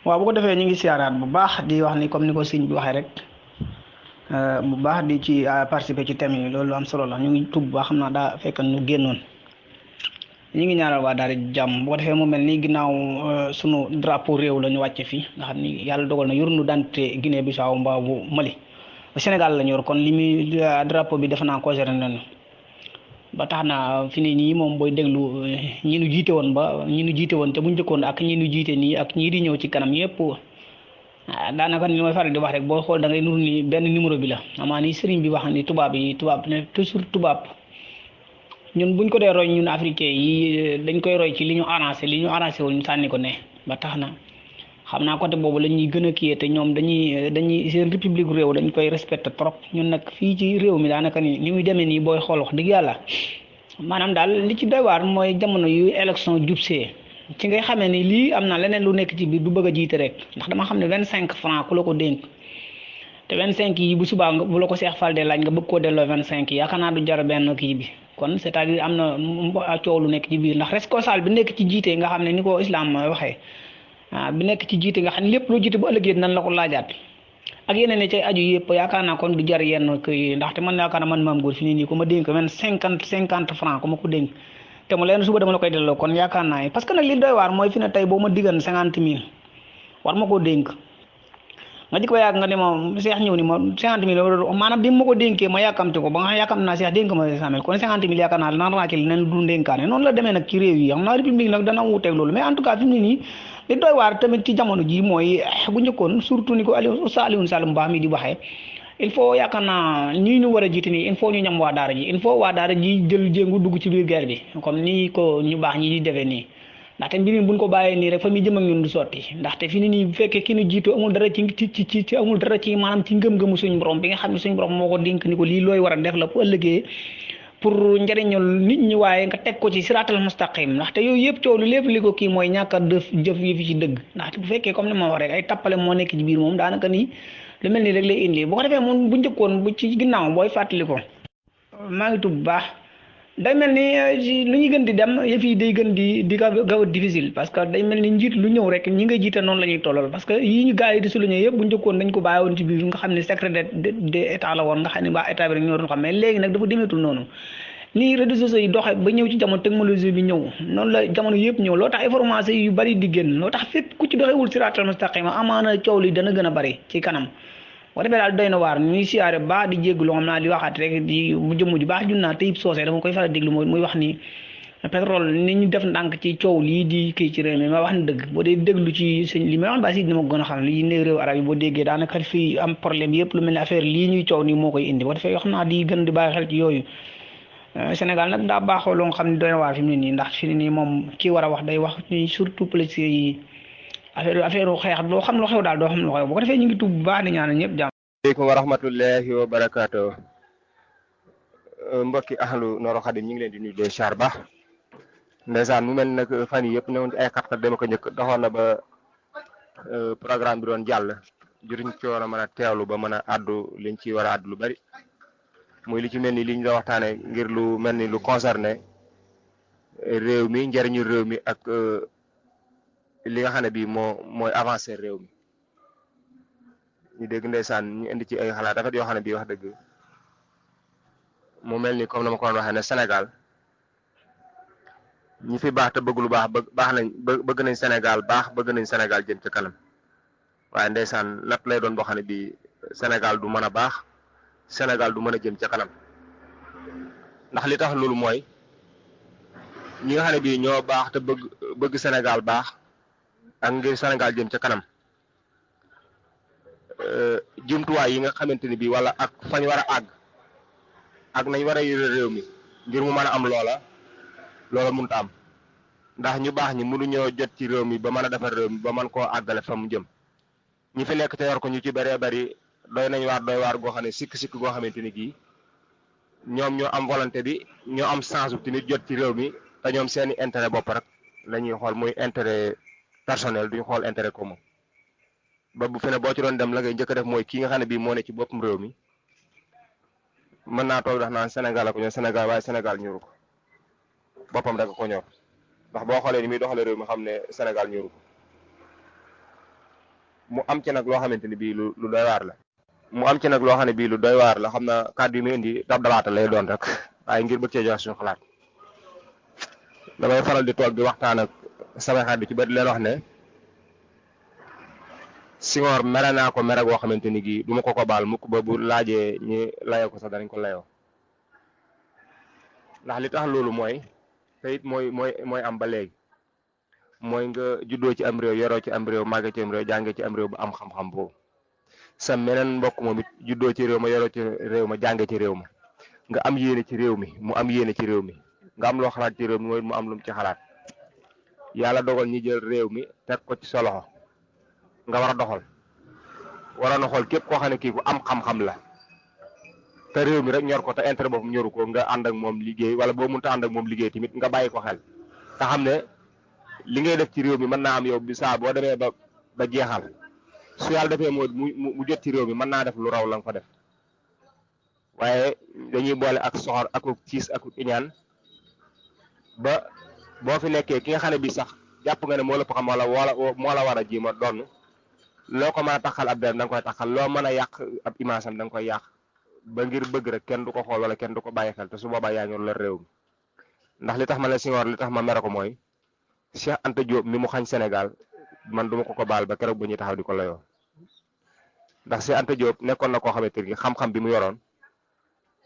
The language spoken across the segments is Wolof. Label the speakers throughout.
Speaker 1: waaw bu ko defee ñu ngi siyaaraat bu baax di wax ni comme ni ko sëñ bi waxee rek bu baax di ci participer ci thème yi loolu am solo la ñu ngi tub bu baax xam naa daa fekk nu génnoon ñu ngi ñaanal waa daara jàmm bu ko defee mu mel ni ginnaaw sunu drapeau réew la ñu wàcce fii nga xam ni yàlla dogal na yor nu dante Guinée Bissau mbaa bu Mali Sénégal la ñu yor kon li muy drapeau bi defe naa ko géré nañu ba tax na fi ne nii moom booy déglu ñi nu jiite woon ba ñi nu jiite woon te bu ñu njëkkoon ak ñi nu jiite nii ak ñii di ñëw ci kanam yëpp daanaka ni may faral di wax rek boo xool da ngay nuru ni benn numéro bi la amaa ni sëriñ bi wax ni tubaab ne toujours tubaab ñun buñ ko dee roy ñun africain yi dañ koy roy ci li ñu arrangé wul ñu sànni ko ne ba tax na xam naa côté boobu la ñuy gën a kiyee te ñoom dañuy seen république réew dañ koy respecté trop ñun nag fii ci réew mi daanaka ni muy demee nii booy xool wax dëgg yàlla maanaam daal li ci doy waar mooy jamono yu élection jubsee ci ngay xamee ni lii am na leneen lu nekk ci biir du bëgg a jiite rek ndax dama xam ne 25 francs ku la ko dénk te 25 yi bu subaa bu la ko Seex Fall de laaj nga bëgg koo delloo 25 yi yaakaar naa du jar benn kii bi kon c'est-à-dire am na coow lu nekk ci biir ndax responsable bi nekk ci jiite nga xam ne ni ko islam waxee bi nekk ci jiite nga xam ne lépp loo jiite bu ëllëgee nan la ko laajaat ak yeneen ne ci aju yëpp yaakaar naa kon du jar yenn kii ndaxte man yaakaar naa man maam góor fi nii ku ma dénk 50 francs ku ma ko dénk te mu leen suba dama la koy delloo kon yaakaar naa parce que nag li doy waar mooy fi ne tey boo ma diggan 50 000 war ma koo dénk nga jik ko yàgg nga ne ma Seex ñëw ni ma 50 000 maanaam bi ma ko dénkee ma yàkkamte ko ba nga yàkkam naa Seex dénk ma 100 000 kon 50 000 yaakaar naa naan raakil nen du dénkaane noonu la demee nag ci réew yi xam naa république nag dana wuuteeg loolu mais en tout cas fi mu ne nii li doy waar tamit ci jamono ji mooy bu njëkkoon surtout ni ko Alioune Sall mu baax mi di waxee il faut yaakaar naa ñii ñu war a jiite nii il faut ñu ñam waa daara ji il faut waa daara ji jël jéngu dugg ci biir guerre bi comme ni ko ñu baax ñi di defee nii ndaxte mbir mi buñ ko bàyyee nii rek fa muy jëm ak ñun du sotti ndaxte fi ni nii bu fekkee ki ñu jiitu amul dara ci amul dara ci maanaam ci ngëm-ngëmu suñu borom bi nga xam ne suñu borom moo ko dénk ni ko lii looy war a def la bu ëllëgee pour njëriñal nit ñi waaye nga teg ko ci siraatal mustaqim ndaxte yooyu yëpp coow lu lépp li ko kii mooy ñàkk a def jëf yi fi ci dëgg ndaxte bu fekkee comme ni ma wax rek ay tappale moo nekk ci biir moom daanaka nii lu mel ni rek lay indi boo ko defee moom bu njëkkoon bu ci ginnaaw booy fàttali ko maa ngi tudd bu baax day mel ni lu ñuy gën di dem yëf yi day gën di gaaw a difficile parce que day mel ni njiit lu ñëw rek ñi nga jiite noonu la ñuy tollal parce que yii ñu gars yi di souligné yëpp bu njëkkoon dañ ko bàyyi woon ci biir nga xam ne secret d'état la woon nga xam ne waa état bi rek ñoo doon xam mais léegi nag dafa demeetul noonu nii réseaux sociaux yi doxe ba ñëw ci jamono technologie bi ñëw noonu la jamono yëpp ñëw loo tax information yu bari di génn loo tax fépp ku ci doxewul siraatal mustaqim amaana coow li dana gën a bari ci kanam boo defee daal doy na waar ñuy siyaare baax di jégglu xam naa di waxaat rek di mu jëmm ju baax junnaa teyib soosé dama koy faral déglu muy wax ni pétrole ni ñu def ndànk ci coow lii di kii ci réew mi ma wax ni dëgg boo dee déglu ci sëñ li may wax ba si dina ma gën a xam lii ne réew arab yi boo déggee daanaka fii am problème yëpp lu mel ni affaire lii ñuy coow nii moo koy indi boo defee yoo xam naa di gën di bàyyi xel ci yooyu Sénégal nag daa baaxoo loo nga xam ne doy na waar fi mu ne nii ndax fi mu ne nii moom kii war a wax day wax ni surtout policiers yi affaire xeex doo xam lu xew daal doo xam lu xew bu ko defee ñu ngi tubb bu baax di ñaanal ñëpp jàmm.
Speaker 2: Aleykum wa rahmatullahi wa barakaatu mbokki ahlu Noroul Khadim ñu ngi leen di nuyu de char baax ndeysaan mu mel nag fan yi yëpp newoon ci ay xat-xat dama ko njëkk doxoon na ba programme bi doon jàll juruñ ci war a mën a teewlu ba mën a àddu liñ ci war a àddu lu bari muy li ci mel ni li ñu doon waxtaane ngir lu mel ni lu concerné réew mi njëriñu réew mi ak li nga xam ne bii mooy avancé réew mi ñu dégg ndeysaan ñu indi ci ay xalaat rafet yoo xam ne bii wax dëgg mu mel ni comme na ma ko doon waxee ne Sénégal ñi fi baax te bëgg lu baax bëgg nañ Sénégal baax bëgg nañ Sénégal jëm ci kanam waaye ndeysaan natt lay doon boo xam ne bii Sénégal du mën a baax Sénégal du mën a jëm ca kanam ndax li tax loolu mooy ñi nga xam ne bii ñoo baax te bëgg Sénégal baax ak ngir Sénégal jëm ca kanam jumtuwaay yi nga xamante ni bii wala ak fañ war a àgg ak nañ war a yore réew mi ngir mu mën a am loola mënut a am ndax ñu baax ñi mënuñoo jot ci réew mi ba mën a defar réew mi ba mën koo àggale fa mu jëm ñi fi nekk te yor ko ñu ci bëree bëri doy nañ doy waar goo xam ne sikk goo xamante ni gii ñoom ñoo am volonté bi ñoo am chance bu tamit jot ci réew mi te ñoom seeni intérêt bopp rek la ñuy xool muy intérêt personnel duñu xool intérêt commun ba bu fi ne boo ci doon dem la ngay njëkk a def mooy kii nga xam ne bii moo ne ci boppam réew mi mën naa toog ndax naan Sénégal la ko ñor Sénégal waaye Sénégal ñoru ko boppam rek ko ñor ndax boo xoolee ni muy doxalee réew mi xam ne Sénégal ñoru ko mu am ci nag loo xamante ni bii lu doy waar la. mu am ci nag loo xam ne bii lu doy waar la xam na kàddu yi muy indi dab dabaata lay doon rek waaye ngir bëgg cee joxe suñu xalaat damay faral di toog di waxtaan ak samay xarit ci bëri leen wax ne Senghor mere naa ko mere goo xamante ni gii du ma ko baal mukk ba bu laajee ñi layoo ko sax danañ ko layoo ndax li tax loolu mooy te it mooy am ba léegi mooy nga juddoo ci am réew yoroo ci am réew màggee ci am réew jàngee ci am réew ba am xam-xam boobu sa meneen mbokk moom it juddoo ci réew ma yoroo ci réew ma jàngee ci réew ma nga am yéene ci réew mi mu am yéene ci réew mi nga am loo xalaat ci réew mi mooy mu am lu mu ci xalaat yàlla dogal ñi jël réew mi teg ko ci sa loxo nga war a doxal waroon a xool képp koo xam ne kii ku am xam-xam la te réew mi rek ñor ko te intérêt boppam ñoru ko nga ànd ak moom liggéey wala boo mënta ànd ak moom liggéey tamit nga bàyyi ko xel te xam ne li ngay def ci réew mi mën naa am yow bi saa boo demee ba jeexal su yàlla defee mu jot ci réew mi mën naa def lu raw la nga fa def waaye dañuy boole ak soxor ak ciis ak iñaan ba boo fi nekkee ki nga xam ne bii sax jàpp nga ne moo la ko xam wala moo la war a ji ma doon loo ko mën a taxal ab der da nga koy taxal loo mën a yàq ab image am da nga koy yàq ba ngir bëgg rek kenn du ko xool wala kenn du ko bàyyi xel te su boobaa yaa ngi la réew mi ndax li tax ma ne Senghor li tax ma mere ko mooy Cheikh Anta Diop mi mu xañ Sénégal man duma ko baal ba keroog ba ñuy taxaw di ko layoo ndax Cheikh Anta Diop nekkoon na koo xamante ni xam-xam bi mu yoroon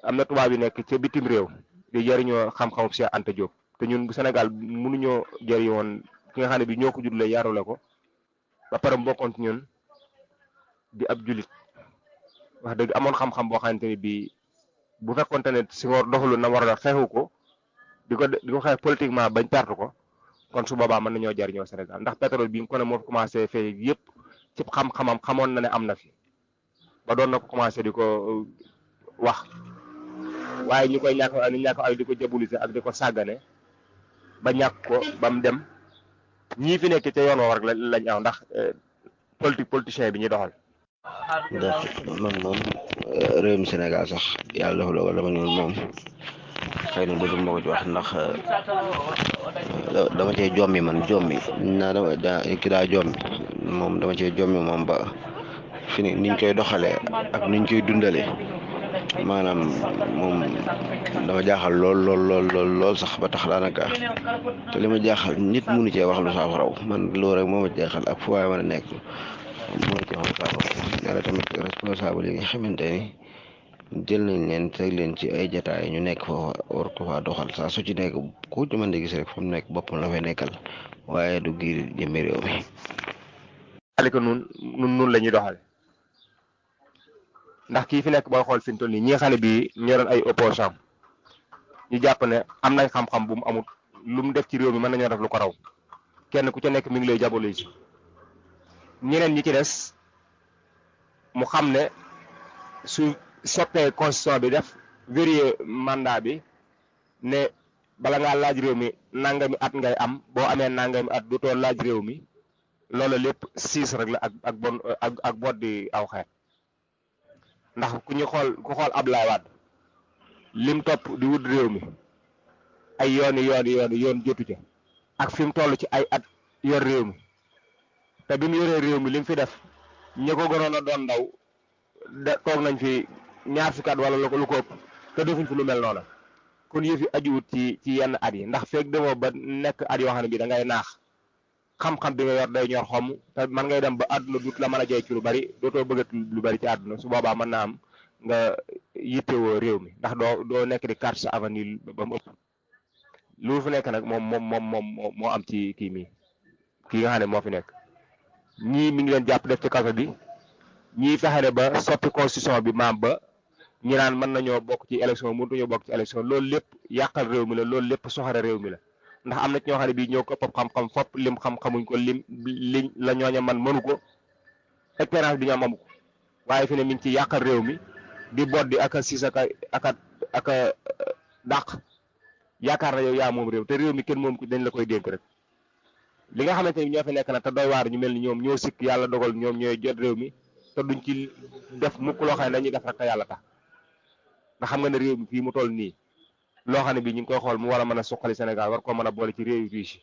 Speaker 2: am na tubaab yi nekk ca bitim réew di jëriñoo xam-xamu Cheikh Anta Diop te ñun bu Sénégal mënuñoo jëri woon ki nga xam ne bi ñoo ko judlee yarule ko ba pare mu bokkoon ci ñun di ab julit wax dëgg amoon xam-xam boo xamante ni bii bu fekkonte ne Senghor doxalu na war a xeexu ko di ko xeex politiquement bañ perte ko kon su boobaa mën nañoo jariñoo Sénégal ndax pétrole bi nga ko ne moo fi commencé fay yëpp ci xam-xamam xamoon na ne am na fi ba doon na ko commencé di ko wax waaye ñu koy ñàkk ay di ko diaboliser ak di ko sàggane ba ñàkk ko ba mu dem ñii fi nekk ca yoon woo rek lañ aw ndax politicien bi ñuy doxal.
Speaker 3: ndax man moom réewum Sénégal sax yàlla dafa dogal dama ñëw moom xëy na dëgg moo ko ci wax ndax dama cee jommi naa ki daa jommi moom dama cee jommi moom ba fi niñ koy doxalee ak niñ koy dundalee maanaam moom dama jaaxal lool sax ba tax daanaka te li ma jaaxal nit mënu cee wax lu saaf raw man loolu rek moo ma jaaxal ak fu waay mën a nekk mënu cee wax lu saaf raw yàlla tamit responsable yi nga xamante ni jël nañ leen teg leen ci ay jataay ñu nekk foofa war ko faa doxal saa su ci nekk ku ci mën di gis rek fu mu nekk boppam la fay nekkal waaye du giir jëmmi réew mi.
Speaker 2: alika nun la ñuy doxal ndax kii fi nekk booy xool fi mu toll nii ñi nga xam ne bii ñoroon ay opposant ñu jàpp ne am nañ xam-xam bu mu amut lu mu def ci réew mi mën nañoo def lu ko raw kenn ku ca nekk mi ngi lay diaboliser ñeneen ñi ci des mu xam ne su soppee constitution bi def vérifier mandat bi ne bala ngaa laaj réew mi nangami at ngay am boo amee nangami at du too laaj réew mi loolu lépp siis rek la ak bot di aw xeet ndax ku xool Abdoulaye Wade lim topp di wut réew mi ay yoon jotu ca ak fi mu toll ci ay at yor réew mi te bi mu yoree réew mi lim fi def ñi ko gënoon a doon ndaw toog nañ fi ñaar fukki at wala lu ko ëpp te defuñ fi lu mel noonu kon yëf yi ajuwut ci yenn at yi ndax feeg demoo ba nekk at yoo xam ne bii da ngay naax xam-xam bi nga yor day ñor xomm te man ngay dem ba àdduna dut la mën a jey ci lu bari dootoo bëggat lu bari ci àdduna su boobaa mën naa am nga yittewoo réew mi ndax doo nekk di carte sa avenir ba mu ëpp lu fi nekk nag moom moo am ci kii nga xam ne moo fi nekk ñii mi ngi leen jàpp def ci kaso bi ñii fexe ne ba soppi constitution bi maam ba ñi naan mën nañoo bokk ci élection mënutuñoo bokk ci élection loolu lépp yàqal réew mi la loolu lépp soxare réew mi la ndax am na ci ñoo xam ne bii ñoo ko ëpp xam-xam fopp lim xam-xamuñ ko liñ la ñooña man mënu ko expérience bi ñoom amu ko waaye fi ne mi ngi ci yàqal réew mi di boddi ak a siis ak a dàq yaakaar na yow yaa moom réew te réew mi kenn moom ko dañ la koy dénk rek li nga xamante ni ñoo fi nekk nag te doy waar ñu mel ni ñoom ñoo sikk yàlla dogal ñoom ñooy jot réew mi te duñ ci def mukk loo xam ne dañuy def rek te yàlla tax nga xam nga ne réew mi fii mu toll nii loo xam ne bii ñu ngi koy xool mu war a mën a suqali Sénégal war koo mën a boole ci réew yu riche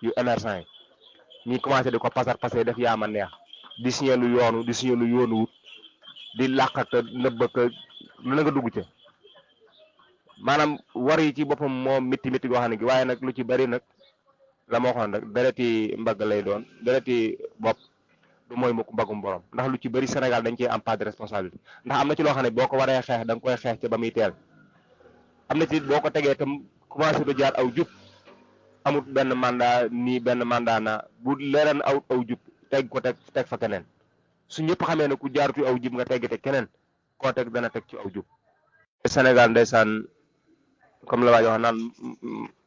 Speaker 2: yu émergent yi ñuy commencé di ko pasar def yaa ma neex di signé lu yoonu di signé lu yoonu wut di làq ak nëbb ak lu na nga dugg ca maanaam war yi ci boppam moo métti métti goo xam ne gi waaye nag lu ci bari nag la ma waxoon rek dereti mbagg lay doon dereti bopp du mooy mukk mbagum borom ndax lu ci bari Sénégal dañ cee am part de responsabilité ndax am na ci loo xam ne boo ko waree xeex da nga koy xeex ca ba muy teel am na ci boo ko tegee tam commencé du jaar aw jub amut benn mandat nii benn mandat na bu leeran aw jub teg ko teg fa keneen su ñëpp xamee ne ku jaarutu aw jub nga tegg te keneen koo teg dana teg ci aw jub Sénégal ndeysaan comme la waa wax naan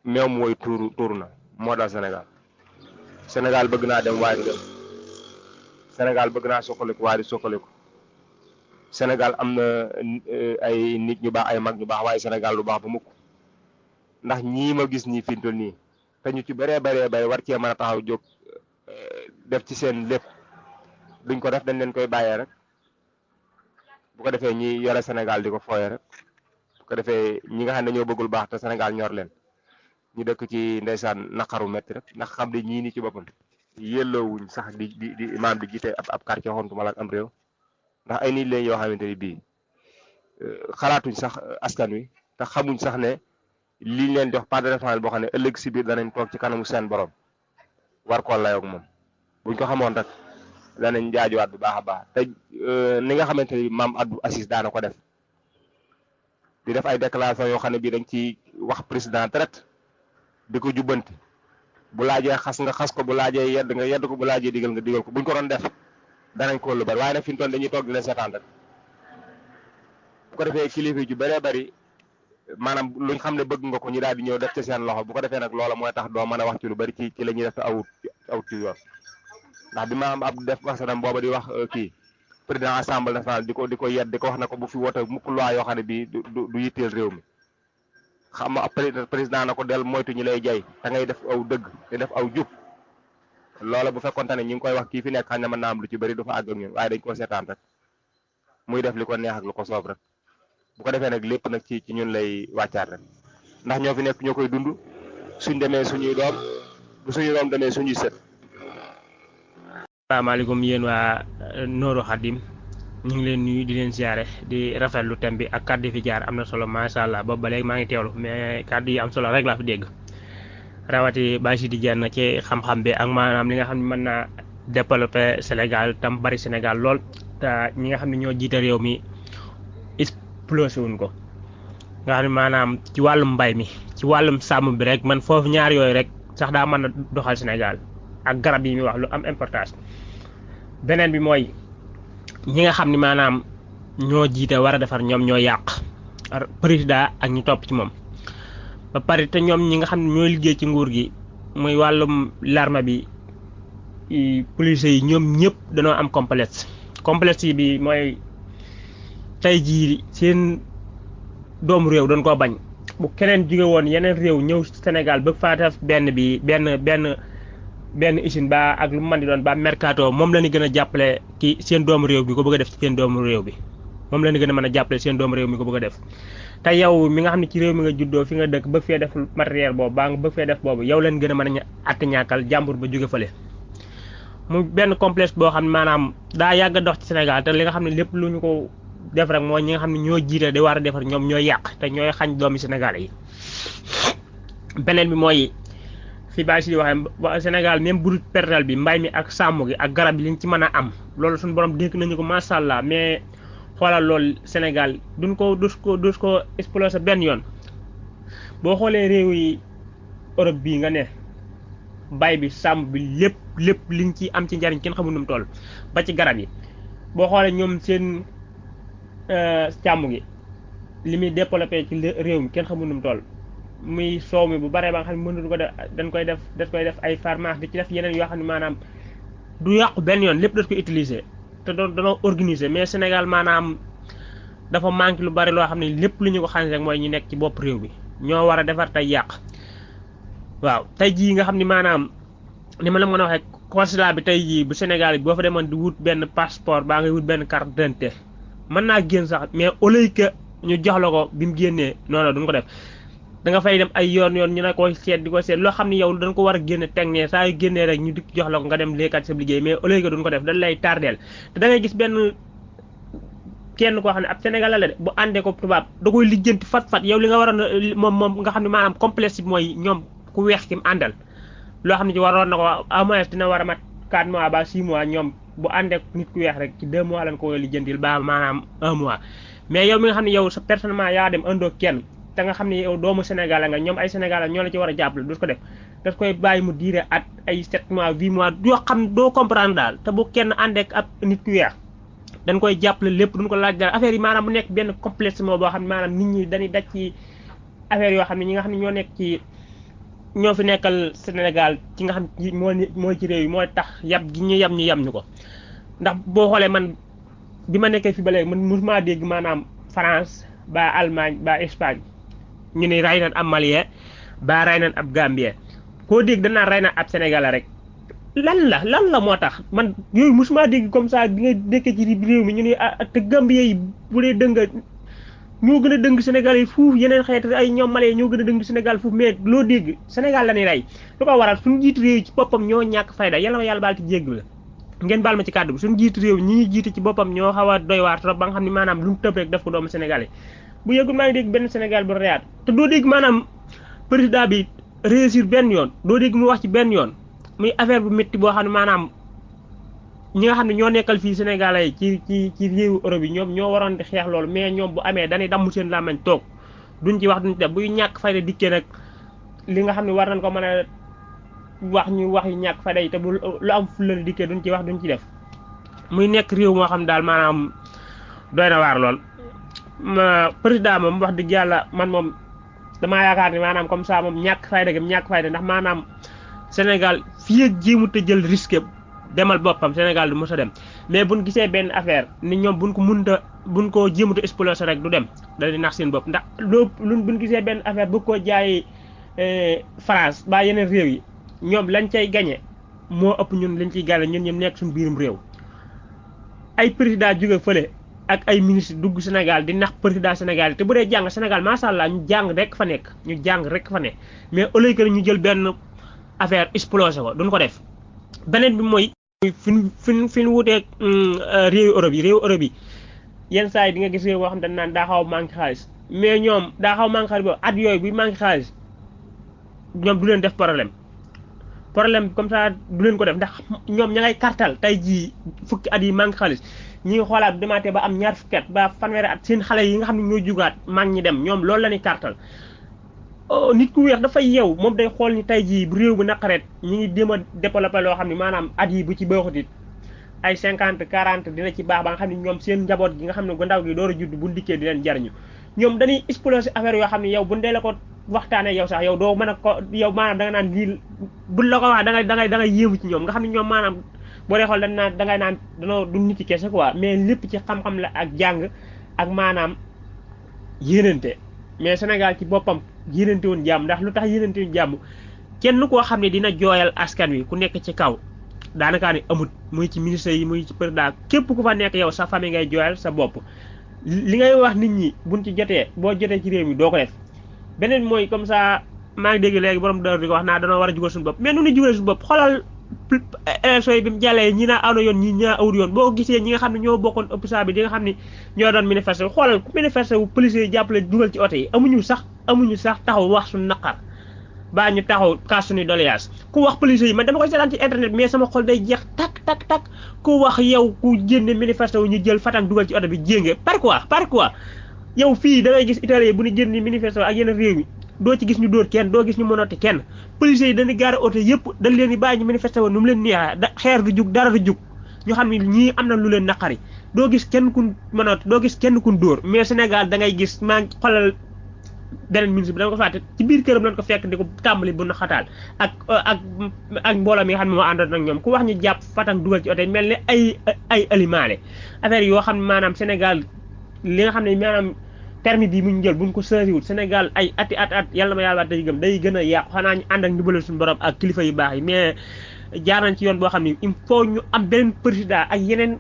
Speaker 2: meew mu woy tuuru na moo daal Sénégal bëgg naa dem waaye du dem Sénégal bëgg naa soxaliku waaye du soxaliku Sénégal am na ay nit ñu baax ay mag ñu baax waaye Sénégal du baax ba mukk ndax ñii ma gis nii fi mu toll nii te ñu ci bëree bëree war cee mën a taxaw jóg def ci seen lépp duñ ko def dañ leen koy bàyyee rek bu ko defee ñi yore Sénégal di ko fooye rek bu ko defee ñi nga xam ne dañoo bëggul baax te Sénégal ñor leen ñu dëkk ci ndeysaan naqaru metti rek ndax xam ne ñii ni ci boppam yelloowuñ sax di maam di jiite ab quartier xontuma la am réew ndax ay nit leen yoo xamante ni bii xalaatuñ sax askan wi te xamuñ sax ne liñ leen jox part de responsabilité boo xam ne ëllëg si biir danañ toog ci kanamu seen borom war koo layoog moom buñ ko xamoon rek danañ jaajuwaat bu baax a baax te ni nga xamante ni maam Abdou Assis daana ko def di def ay déclaration yoo xam ne bii dañ ci wax président traite di ko jubbanti bu laajee xas nga xas ko bu laajee yedd nga yedd ko bu laajee digal nga digal ko buñ ko doon def danañ ko lu bari waaye nag fi mu toll dañuy toog di leen seetaan rek bu ko defee kilifa ju bëree bëri maanaam luñ xam ne bëgg nga ko ñu daal di ñëw def ci seen loxo bu ko defee nag loola mooy tax doo mën a wax ci lu bari ci la ñuy def awut ci yoon ndax bi maam ab def wax sanam booba di wax kii président assemblée nationale di ko yedd di ko wax na ko bu fi woote mukk loi yoo xam ne bii du yitteel réew mi xam nga président na ko del moytu ñi lay jay da ngay def aw dëgg te def aw jub loola bu fekkonte ne ñi ngi koy wax kii fi nekk xam ne mën naa am lu ci bëri du fa àgg ak ñun waaye dañ koo seetaan rek muy def li ko neex ak lu ko soob rek bu ko defee nag lépp nag ci ñun lay wàccaat rek ndax ñoo fi nekk ñoo koy dund suñ demee suñuy doom bu suñuy doom demee suñuy sët.
Speaker 4: asalaamaaleykum yéen waa Noroul Khadim ñu ngi leen nuyu di leen siyaare di rafetlu thème bi ak kàddu fi jaar am na solo macha allah boobu ba léegi maa ngi teewlu mais kàddu yi am solo rek laa fi dégg rawati bâche di jenn ci xam-xam bi ak maanaam li nga xam ne mën naa développer Sénégal tam bari Sénégal lool te ñi nga xam ne ñoo jiite réew mi explosé wuñ ko nga xam ne maanaam ci wàllum mbay mi ci wàllum sàmm bi rek man foofu ñaar yooyu rek sax daa mën a doxal Sénégal ak garab yi muy wax lu am importance beneen bi mooy ñi nga xam ne maanaam ñoo jiite war a defar ñoom ñoo yàq président ak ñu topp ci moom ba pare te ñoom ñi nga xam ne ñooy liggéey ci nguur gi muy wàllum l'armée bi police yi ñoom ñëpp dañoo am complexe yi bi mooy tey jii seen doomu réew doon koo bañ bu keneen jóge woon yeneen réew ñëw Sénégal ba faa def benn usine ba ak lu mu mën di doon ba mercato moom la ñu gën a jàppale ki seen doomu réew bi ko bëgg a def ci seen doomu réew bi moom la ñu gën a mën a jàppale seen doomu réew mi ko bëgg a def te yow mi nga xam ne ci réew mi nga juddoo fi nga dëkk bëgg fee def matériel boobu baa nga bëgg fee def boobu yow leen gën a mën a att ñàkkal jàmbur ba jóge fële mu benn complexe boo xam ne maanaam daa yàgg a dox ci Sénégal te li nga xam ne lépp lu ñu ko def rek mooy ñi nga xam ne ñoo jiite di war a defar ñoom ñooy yàq te ñooy xañ doomi Sénégal yi beneen bi mooy fi bàyyi si di waxee Sénégal même bu dul pétrole bi mbay mi ak sàmm gi ak garab yi liñ ci mën a am loolu suñu borom dénk nañu ko macha allah mais xoolal loolu Sénégal dus ko exploité benn yoon boo xoolee réew yi Europe bii nga ne bay bi sàmm bi lépp liñ ci am ci njariñ kenn xamul nu mu toll ba ci garab yi boo xoolee ñoom seen càmm gi li muy développé ci réew mi kenn xamul nu mu toll muy soow mi bu baree ba nga xam ne mënatu ko def dañ koy def ay pharmacie di ci def yeneen yoo xam ne maanaam du yàqu benn yoon lépp dañ koy utiliser te danoo organiser mais Sénégal maanaam dafa manqué lu bari loo xam ne lépp lu ñu ko xañ rek mooy ñu nekk ci bopp réew bi ñoo war a defar tey yàq waaw tey jii nga xam ne maanaam ni ma la mën a waxee consulat bi tey jii bu Sénégal bi boo fa demoon di wut benn passeport baa ngay wut benn carte d'identité mën naa génn sax mais au lieu que ñu jox la ko bi mu génnee noonu duñ ko def da nga fay dem ay yoon ñu ne ko seet di ko seet loo xam ne yow dañ ko war a génne teg ne saa yu génnee rek ñu dikk jox la ko nga dem léekat sa liggéey mais au lieu que duñ ko def dañ lay tardeel te da ngay gis benn kenn koo xam ne ab Sénégalais la de bu àndee ko tubaab da koy lijjanti fat yow li nga waroon moom nga xam ne maanaam complexe bi mooy ñoom ku weex ki mu àndal loo xam ne ci waroon na ko au moins dina war a mat 4 mois ba 6 mois ñoom bu àndee nit ku weex rek ci 2 mois lañ ko lijjantil ba maanaam 1 mois mais yow mi nga xam ne yow sa personnellement yaa dem andoo kenn te nga xam ne yow doomu Sénégal nga ñoom ay Sénégal ñoo la ci war a jàppale du ko def daf koy bàyyi mu diire at ay 7 mois 8 mois yoo xam doo comprendre daal te bu kenn àndeek ab nit ku weex dañ koy jàppale lépp duñ ko laaj dara affaire yi maanaam bu nekk benn complexe moo boo xam ne maanaam nit ñi dañuy daj ci affaire yoo xam ne ñi nga xam ne ñoo nekk ci ñoo fi nekkal Sénégal ci nga xam moo ci réew yi mooy tax yab gi ñu yam ñu ko ndax boo xoolee man bi ma nekkee fi ba léegi man mosuma dégg maanaam France ba Allemagne ba Espagne ñu ne rey nañ ab Malien ba rey nañ ab Gambien koo dégg danaa rey na ab Sénégalais rek lan la moo tax man yooyu mosuma dégg comme ça bi nga nekkee ci réew mi ñu ne te Gambien yi bu dee dëng ñoo gën a dëng Sénégal yi fuuf yeneen xeet ay ñoom Malien ñoo gën a dëng Sénégal fuuf mais loo dégg Sénégal la ñuy rey lu ko waral suñu jiitu réew ci boppam ñoo ñàkk fayda yàlla ma yàlla baal ci jégg la ngeen baal ma ci kàddu bi suñu jiitu réew ñi ñuy jiite ci boppam ñoo xaw a doy waar trop ba nga xam ne maanaam lu mu tëb rek def ko doomu Sénégalais bu yëgul maa ngi dégg benn Sénégal bu reyaat te doo dégg maanaam président bi réussir benn yoon doo dégg mu wax ci benn yoon muy affaire bu métti boo xam ne maanaam ñi nga xam ne ñoo nekkal fii Sénégalais ci réewu Europe yi ñoom ñoo waroon di xeex loolu mais ñoom bu amee dañuy damm seen làmmiñ toog duñ ci wax duñ ci def buy ñàkk fayda dikkee nag li nga xam ne war nañ ko mën a wax ñu wax yu ñàkk fayda yi te bu lu am fulla dikkee duñ ci wax duñ ci def muy nekk réew moo xam daal maanaam doy na waar lool président moom wax dëgg yàlla man moom damaa yaakaar ni maanaam comme ça moom ñàkk fayda ndax maanaam Sénégal fii ak jéemut a jël risque demal boppam Sénégal du mos a dem mais buñ gisee benn affaire ni ñoom buñ ko jéemut a exploser rek du dem dañuy nax seen bopp ndax buñ gisee benn affaire bëgg koo jaay France ba yeneen réew yi ñoom lañ cay gañe moo ëpp ñun lañ ciy gàlle ñun ñoom nekk suñu biirum réew ay président jóge fële ak ay ministre dugg Sénégal di nax président Sénégal yi te bu dee jàng Sénégal macha allah ñu jàng rek fa nekk mais au lieu que ñu jël benn affaire explosé ko duñ ko def beneen bi mooy fi ñu wuteeg réewu Europe yi yenn saa yi di nga gis réew boo xam dañ naan daa xaw a manqué xaalis mais ñoom daa xaw a manqué xaalis boobu at yooyu buy manqué xaalis ñoom du leen def problème comme ça du leen ko def ndax ñoom ña ngay kartal tey jii fukki at yi manqué xaalis ñi ngi xoolaat bu demaatee ba am ñaar fukki at ba fanweeri at seen xale yi nga xam ne ñoo jugaat mag ñi dem ñoom loolu la ñuy kartal nit ku weex dafay yeew moom day xool ni tey jii bu réew bu naqareet ñi ngi jéem a développé loo xam ne maanaam at yi bu ci baaxut it ay 50 40 dina ci baax ba nga xam ne ñoom seen njaboot gi nga xam ne gu ndaw gi door a judd bu ndikkee di leen jariñu ñoom dañuy exploser affaire yoo xam ne yow bu ndee la ko waxtaanee yow sax yow doo mën a ko yow maanaam da nga naan lii buñ la ko wax da ngay yéemu ci ñoom nga xam ne ñoom maanaam boo dee xool dañ naan da ngay naan danoo du nit ci kese quoi mais lépp ci xam-xam la ak jàng ak maanaam yéenante mais Sénégal ci boppam yéenante woon jàmm ndax lu tax yéenante woon jàmm kenn koo xam ne dina jooyal askan wi ku nekk ci kaw daanaka ni amut muy ci ministre yi muy ci président képp ku fa nekk yow sa famille ngay jooyal sa bopp li ngay wax nit ñi buñ ci jotee boo jotee ci réew mi doo ko def beneen mooy comme ça maa ngi dégg léegi borom dër di ko wax naa danoo war a jugal suñu bopp mais nu ñu jugalee suñu bopp xoolal élection yi bi mu jàllee ñi naa aw na yoon ñi ñaa awut yoon boo gisee ñi nga xam ne ñoo bokkoon opposition bi di nga xam ne ñoo doon manifester xoolal ku manifester wu police yi jàppale dugal ci oto yi amuñu sax taxaw wax suñu naqar baa ñu taxaw kaas suñuy doléance ku wax police yi man dama koy seetaan ci internet mais sama xol day jeex tak ku wax yow ku génne manifester wu ñu jël fatang dugal ci oto bi jénge par quoi yow fii da ngay gis italien bu ñu génn manifester ak yeneen réew mi doo ci gis ñu dóor kenn doo gis ñu mënoti kenn police yi dañuy gaare oto yëpp dañ leen di bàyyi ñu manifester woon nu mu leen neexee xeer du jug dara du jug ñu xam ne ñii am na lu leen naqari doo gis kenn kun mënoti doo gis kenn kun dóor mais Sénégal da ngay gis maa ngi xoolal beneen ministre bi dama ko fàtte ci biir këram lañ ko fekk di ko tàmbali bu na xataal ak mbooloo mi nga xam ne moo àndoon ak ñoom ku wax ñu jàpp fatang dugal ci oto yi mel ne ay alimaale affaire yoo xam ne maanaam Sénégal li nga xam ne maanaam permis bi mu ñu jël buñ ko sëriwul Sénégal ay at yàlla ma yàlla day gën a yàqu xanaa ñu ànd ak ndimbalal suñu borom ak kilifa yu baax yi mais jaar nañ ci yoon boo xam ne il faut ñu am beneen président ak yeneen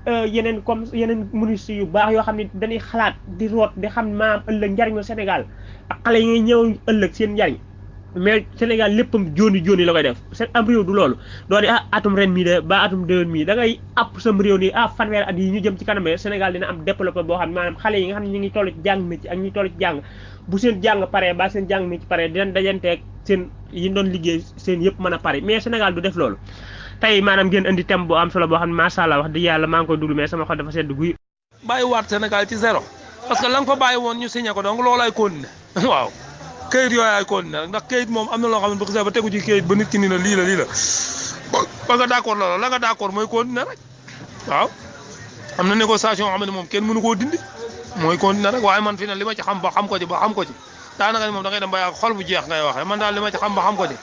Speaker 4: yeneen comme yeneen ministres yu baax yoo xam ne dañuy xalaat di root di xam maam ëllëg njariñu Sénégal ak xale yi ngay ñëw ëllëg seen njariñ mais Sénégal léppam jooni la koy def seen am réew du loolu doo di atum ren mii de ba atum déwén mii da ngay app sam réew nii fanweeri at yi ñu jëm ci kanam Sénégal dina am développé boo xam ne maanaam xale yi nga xam ne ñu ngi toll ci jàng métier ak ñi toll ci jàng bu seen jàng paree ba seen jàng métier paree dinañ dajanteeg seen yi doon liggéey seen yëpp mën a pare mais Sénégal du def loolu tey maanaam ngeen indi thème bu am solo boo xam ne macha allah wax dëgg yàlla maa ngi koy déglu mais sama xol dafa sedd guy.
Speaker 5: bàyyi waat Sénégal ci zéro parce que la nga fa bàyyi woon ñu signé ko donc loolu ay continuer waaw kayit yooyu ay continuer rek ndax kayit moom am na loo xam ne bu xasee ba tegu ci kayit ba nit ki ni la lii la ba nga d'accord loolu la nga d'accord mooy continuer rek waaw am na négociation yoo xam ne moom kenn mënu koo dindi mooy continuer rek waaye man fi ne li ma ci xam ba xam ko ci daanaka moom da ngay dem ba yàgg xol bu jeex ngay waxee man daal li ma ci xam ba xam ko ci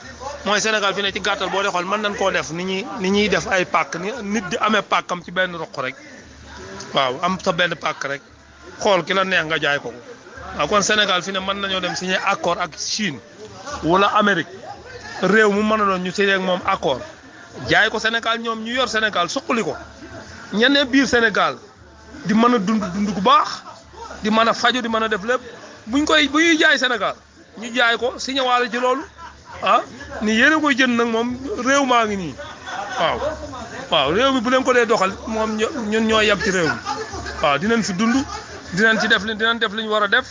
Speaker 5: mooy Sénégal fi ne ci gàttal boo dee xool mën nañ koo def ni ñuy def ay pàkk ni nit di amee pàkkam ci benn ruq rek waaw am sa benn pàkk rek xool ki la neex nga jaay ko waaw kon Sénégal fi ne mën nañoo dem signer accord ak Chine wala Amérique réew mu mën a doon ñu signer ak moom accord jaay ko Sénégal ñoom ñu yor Sénégal suqali ko ñeneen biir Sénégal di mën a dund gu baax di mën a faju di mën a def lépp bu ñuy jaay Sénégal ñu jaay ko signé waale ci loolu ni yéen a koy jënd nag moom réew maa ngi nii waaw réew mi bu leen ko dee doxal moom ñun ñoo yem ci réew mi waaw dinañ fi dund dinañ def li ñu war a def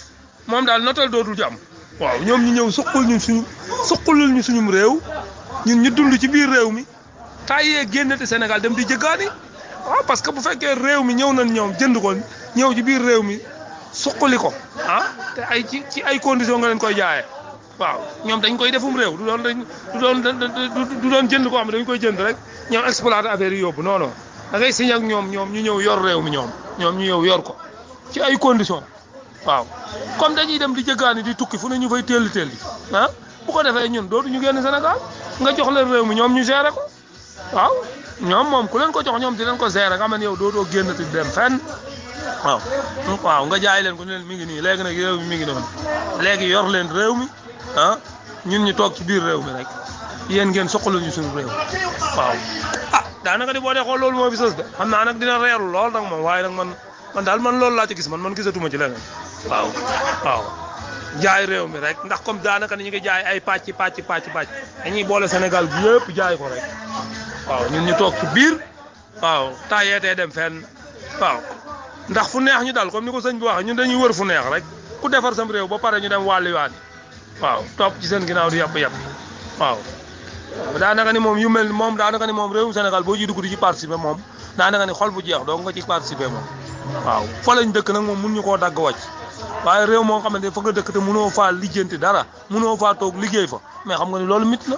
Speaker 5: moom daal notal dootul ci am waaw ñoom ñu ñëw suqalul ñu suñum réew ñun ñu dund ci biir réew mi tàyyee génnati Sénégal dem di jëggaani waaw parce que bu fekkee réew mi ñëw nañ ñoom jënd ko ñëw ci biir réew mi suqali ko te ay ci ay conditions nga leen koy jaayee waaw ñoom dañ koy defum réew du doon jënd koo xam ne dañ koy jënd rek ñoom exploité affaire yi yóbbu non da ngay signé ak ñoom ñu ñëw yor réew mi ñoom ñu ñëw yor ko ci ay conditions waaw comme dañuy dem di jëggaani di tukki fu ne ñu fay telli bu ko defee ñun dootuñu génn Sénégal nga jox leen réew mi ñoom ñu gérer ko waaw ñoom moom ku leen ko jox ñoom di leen ko gérer nga xam ne yow dootoo génn ti dem fenn waaw nga jaay leen ko ne leen mi ngi nii léegi nag réew mi mi ngi noonu léegi yor leen réew mi ñun ñu toog ci biir réew mi rek yéen ngeen soxalu ñu suñu réew waaw daanaka di boo dee xool loolu moo fi sës de xam naa nag dina reerlu lool nag moom waaye nag man daal man loolu laa ci gis man gisatuma ci leneen waaw jaay réew mi rek ndax comme daanaka ni ñu ngi jaay ay pàcc dañuy boole Sénégal bi yëpp jaay ko rek waaw ñun ñu toog ci biir waaw taayeetee dem fenn waaw ndax fu neex ñu dal comme ni ko sëñ bi waxee ñun dañuy wër fu neex rek ku defar sam réew ba pare ñu dem wàlliwaani waaw topp ci seen ginnaaw di yàpp waaw daanaka ni moom yu mel ni moom daanaka ni moom réewum Sénégal boo ciy dugg di ci participer moom daanaka ni xol bu jeex doo nga ci participer moom waaw fa lañ dëkk nag moom mun ñu koo dagg wàcc waaye réew moo xamante ne fa nga dëkk te mënoo faa lijjanti dara mënoo faa toog liggéey fa mais xam nga ni loolu mit na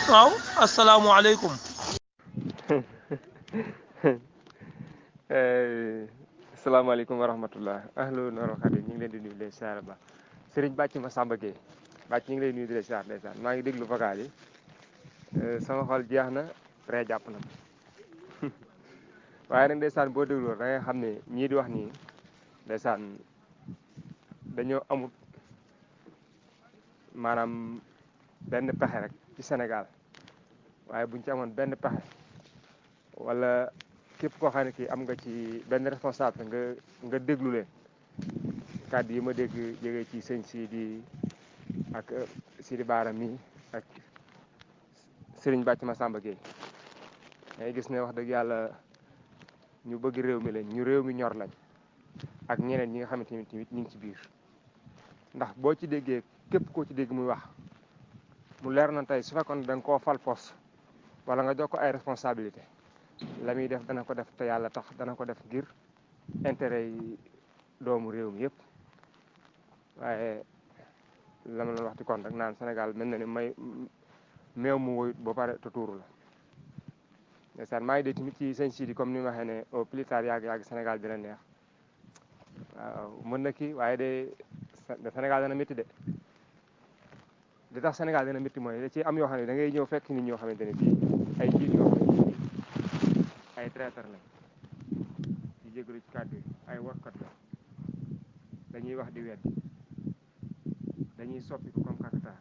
Speaker 5: waaw asalaamualeykum.
Speaker 6: asalaamaaleykum wa rahmatullah ahlu Noroul khadim ñu ngi leen di nuyu leen siyaar ba Serigne Bàcc ma Samba Gueye Bàcc ñu ngi lay nuyu di leen siyaar ndeysaan maa ngi déglu vocal yi sama xol jeex na ree jàpp na waaye nag ndeysaan boo dégloo da ngay xam ne ñii di wax nii ndeysaan dañoo amut maanaam benn pexe rek ci Sénégal waaye buñ ci amoon benn pexe wala képp koo xam ne kii am nga ci benn responsable nga déglu leen kàddu yi ma dégg jógee ci sëñ Sidi ak Sidi Baara mi ak Serigne Bàcc ma Samba Gueye ngay gis ne wax dëgg yàlla ñu bëgg réew mi lañ ñu réew mi ñor lañ ak ñeneen ñi nga xamante ni tamit ñu ngi ci biir ndax boo ci déggee képp koo ci dégg muy wax mu leer na tey su fekkoon da nga koo fal poste wala nga jox ko ay responsabilité la muy def dana ko def te yàlla tax dana ko def ngir intérêt yi doomu réew mi yëpp waaye la ma doon wax ci kon rek naan Sénégal mel na ni meew mu woyut ba pare te tuuru la ndeysaan maa ngi dégg tamit ci sëñ Sidi comme ni ma waxee ne au plus tard yàgg Sénégal dina neex waaw mën na kii waaye de Sénégal dana métti de li tax Sénégal dana métti mooy da ci am yoo xam ne da ngay ñëw fekk nit ñoo xamante ne bii ay jiit yoo xam ne ay traiteur lañ ci jégalu ci kàddu yi ay warkat la dañuy wax di weddi dañuy soppi ko comme kakataar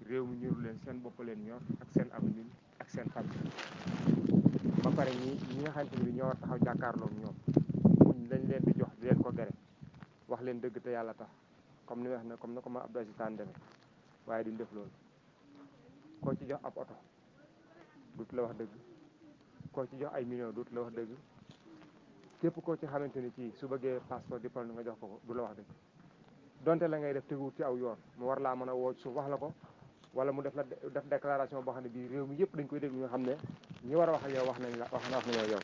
Speaker 6: réew mi ñoru leen seen bopp leen ñor ak seen avenir ak seen famille ba pare ñi nga xamante ne bi ñoo war taxaw jàkkaarloog ñoom muñ lañ leen di jox di leen ko gere wax leen dëgg te yàlla tax comme ni wax ne comme na ko ma Abdou Aziz Tane demee waaye duñ def loolu koo ci jox ab oto dut la wax dëgg koo ci jox ay millions dut la wax dëgg képp koo ci xamante ni ci su bëggee passeport diplôme nga jox ko du la wax dëgg donte la ngay def teguwut ci aw yoon mu war laa mën a woo suuf wax la ko wala mu def déclaration boo xam ne bii réew mi yëpp dañ koy dégg nga xam ne ñi war a wax ak yow wax nañoo yow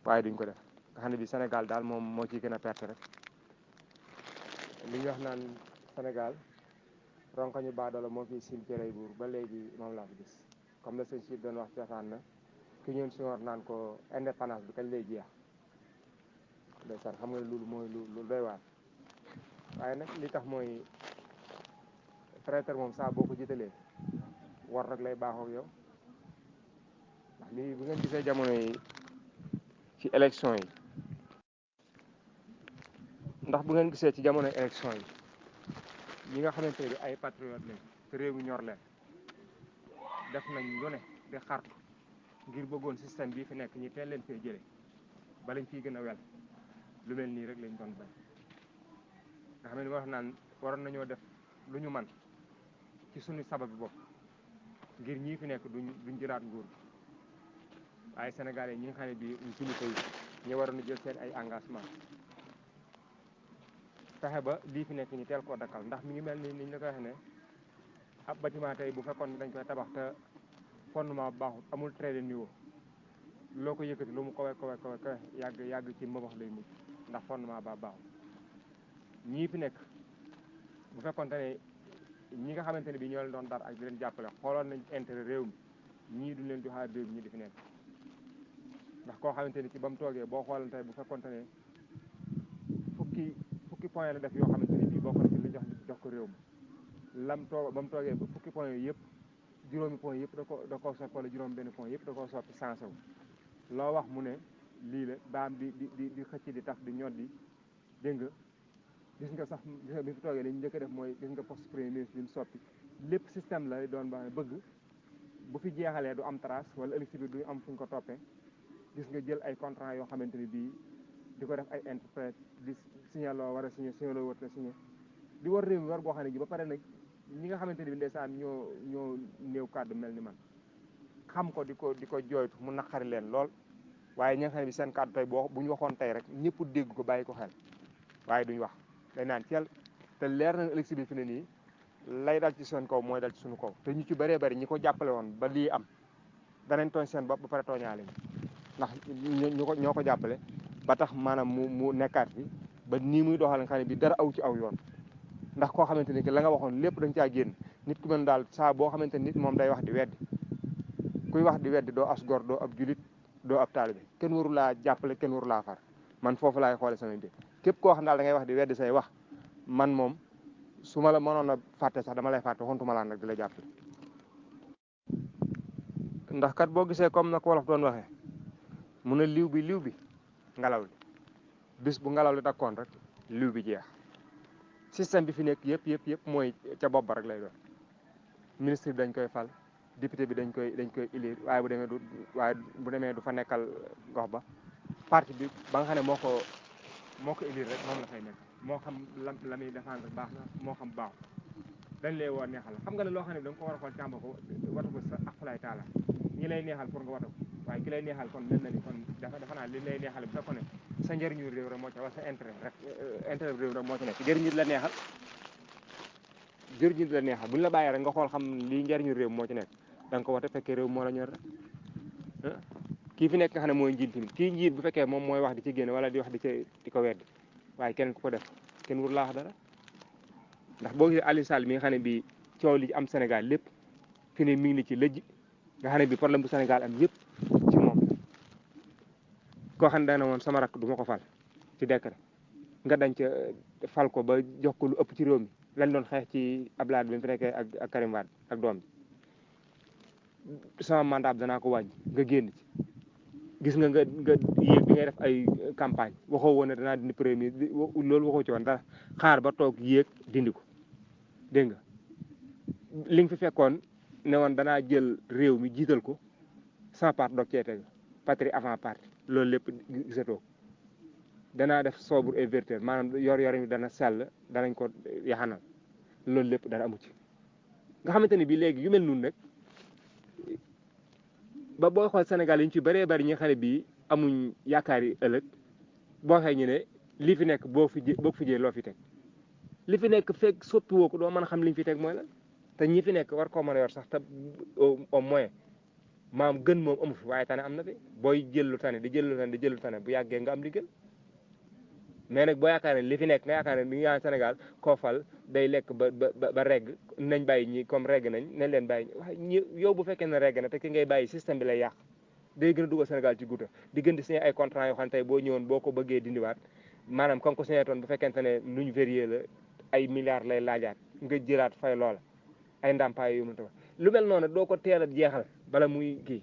Speaker 6: waaye duñ ko def nga xam ne bi Sénégal daal moom moo ciy gën a perte rek li ñu wax naan Sénégal ronko ñu baadoola moo fi sim cërey buur ba léegi moom laa fi gis comme la sëñ si doon wax cosaan na ki ñun si war naan ko indépendance bi kañ lay jeex ndeysaan xam nga ne loolu mooy lu doy waar waaye nag li tax mooy traiteur moom saa boo ko jiitalee war rek lay baaxoo ak yow ndax lii bu ngeen gisee jamono yi ci élection yi ndax bu ngeen gisee ci jamono élection yi ñi nga xamante ne ay patriote lañ te réew mi ñor leen def nañ lu ne di xartu ngir bëggoon système bii fi nekk ñi teel leen fee jële ba lañ fiy gën a wel lu mel nii rek lañ doon bañ nga xam ne wax naan waroon nañoo def lu ñu man ci suñu sababu bopp ngir ñii fi nekk duñ jëlaat nguur waaye sénégalais ñi nga xam ne bii ñu kilifa yi ñu waroon a jël seen ay engagement fexe ba lii fi nekk ñu teel koo dakkal ndax mi ngi mel ni niñ la ko waxee ne ab bâtiment tey bu fekkoon dañ koy tabax te fondement baaxul amul trait de niveau loo ko yëkkati lu mu kawe yàgg ci mbabax lay mujj ndax fondement ba baaxul ñii fi nekk bu fekkoon ne ñi nga xamante ne bi ñoo leen doon dar ak di leen jàppale xooloon nañ intérêt réew mi ñii duñ leen joxaat réew mi ñi di fi nekk ndax koo xamante ni ci ba mu toogee boo xooloon tey bu fekkoon ne fukki point la def yoo xamante ni bii bokk na ci li jox ko réew mi ba mu toogee ba fukki point yooyu yëpp juróomi point yëpp da koo soppi wala juróom benn point yëpp da koo soppi sensé wu loo wax mu ne lii la daam di xëcc di tax di ñod di dégg nga gis nga sax bi fi toogee lañu njëkk a def mooy gis nga poste premier ministre bi mu soppi lépp système la doon ba bëgg bu fi jeexalee du am trace wala électricité bi du am fu ñu ko toppee gis nga jël ay contrat yoo xamante ni bii di ko def ay interprète di signé loo war a signé loo wër te signé di war réew mi war boo xam ne ji ba pare nag ñi nga xamante ni bi ndeysaan ñoo néew kàddu mel ni man xam ko di ko jooytu mu naqari leen lool waaye ñi nga xam ne bi seen kàddu tey bu ñu waxoon tey rek ñëpp dégg ko bàyyi ko xel waaye duñ wax day naan ceel te leer na élection bi fi ne nii lay dal ci seen kaw mooy dal ci suñu kaw te ñu ci bëree bëri ñi ko jàppale woon ba lii am danañ tooñ seen bopp ba pare tooñaale ndax ñoo ko jàppale ba tax maanaam mu nekkaat fi ba nii muy doxal nga xam ne bi dara aw ci aw yoon ndax koo xamante ni que la nga waxoon lépp dañ caa génn nit ku mën daal saa boo xamante ni nit moom day wax di weddi kuy wax di weddi doo as gor doo ab julit doo ab taalibe kenn waru laa jàppale kenn waru laa far man foofu laay xoole samay mbir képp koo xam daal da ngay wax di weddi say wax man moom su ma la mënoon a fàtte sax dama lay fàtte xontuma laa nag di la jàppale ndax kat boo gisee comme na ko wolof doon waxee mu ne liw bi ngelaw li bis bu ngelaw li dakkoon rek liw bi jeex système bi fi nekk yëpp mooy ca bopp ba rek lay doon ministre bi dañ koy fal député bi dañ koy élire waaye bu demee du fa nekkal gox ba parti bi ba nga xam ne moo ko élire rek moom la fay nekk moo xam la muy défendre baax na moo xam baax dañ lay woo neexal xam nga ne loo xam ne da nga ko war a xool càmba ko watu ko sa akulaay taala ñi lay neexal pour nga watu ko waaye ki lay neexal kon mel na ni kon dafa naa li lay neexal bu fekkoon ne sa njëriñu réew rek moo ci wala sa intérêt réew rek moo ci nekk njëriñu la neexal bu ñu la bàyyee rek nga xool xam lii njëriñu réew moo ci nekk da nga ko wate fekkee réew moo la ñor rek kii fi nekk nga xam ne mooy njiit tamit kii njiit bu fekkee moom mooy wax di ci génne wala di wax di ko weddi waaye keneen ku ko def kenn wur laa wax dara ndax boo gisee Aliou Sall mi nga xam ne bi coow li am Sénégal lépp fi ne mi ngi ni ci lëjj nga xam ne bi problème bu Sénégal am yëpp ci moom koo xam ne dana woon sama rakk du ma ko fal ci décret nga dañ ca fal ko ba jox ko lu ëpp ci réew mi lañ doon xeex ci Abdoulaye bi mu fi nekkee ak Karim Wade ak doom bi sama mandat danaa ko wàññi nga génn ci gis nga yéeg bi ngay def ay campagne waxoo woon ne danaa dindi premier loolu waxoo ci woon dara xaar ba toog yéeg dindi ko dégg nga li nga fi fekkoon ne woon danaa jël réew mi jiital ko sama part doog cee teg patrie avant parti loolu lépp gisatoo danaa def sobre et vertueux maanaam yor mi dana sell danañ ko yaxanal loolu lépp dara amu ci nga xamante ni bii léegi yu mel noonu nag ba boo xool Sénégal yi ñu ci bëree bëri ñi nga xam ne bii amuñ yaakaar yi ëllëg boo xëy ñu ne li fi nekk boo fi jee loo fi teg li fi nekk fekk soppi woo ko doo mën a xam li ñu fi teg mooy lan te ñi fi nekk war koo mën a yor sax te au moins maam gën moom amu fi waaye tane am na fi booy jël lu tane di jël lu tane di jël lu tane bu yàggee nga am li gën mais nag boo yaakaar ne li fi nekk nga yaakaar ne mi ngi Sénégal koo fal day lekk ba regg nañ bàyyi ñi comme regg nañ leen bàyyi waaye ñi yow bu fekkee ne regg na te ki ngay bàyyi système bi lay yàq day gën a dugal Sénégal ci guuta di gën di signé ay contrat yoo xam ne tey boo ñëwoon boo ko bëggee dindiwaat maanaam comme ko signé toon bu fekkente ne nuñ vérifié la ay milliards lay laajaat nga jëlaat fay loola ay ndàmpaay yu mu tax lu mel noonu doo ko teel a jeexal bala muy kii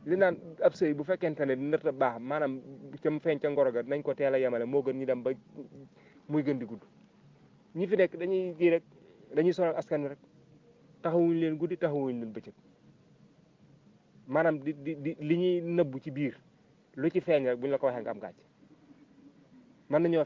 Speaker 6: li naan ab sëy bu fekkente ne nët a baax maanaam ca feeñ ca ngoro ga nañ ko teel a yemale moo gën ñu dem ba muy gën di gudd ñi fi nekk dañuy kii rek dañuy sonal askan wi rek taxawuñ leen guddi taxawuñ leen bëccëg maanaam di li ñuy nëbbu ci biir lu ci feeñ rek buñ la ko waxee nga am gàcce mën nañoo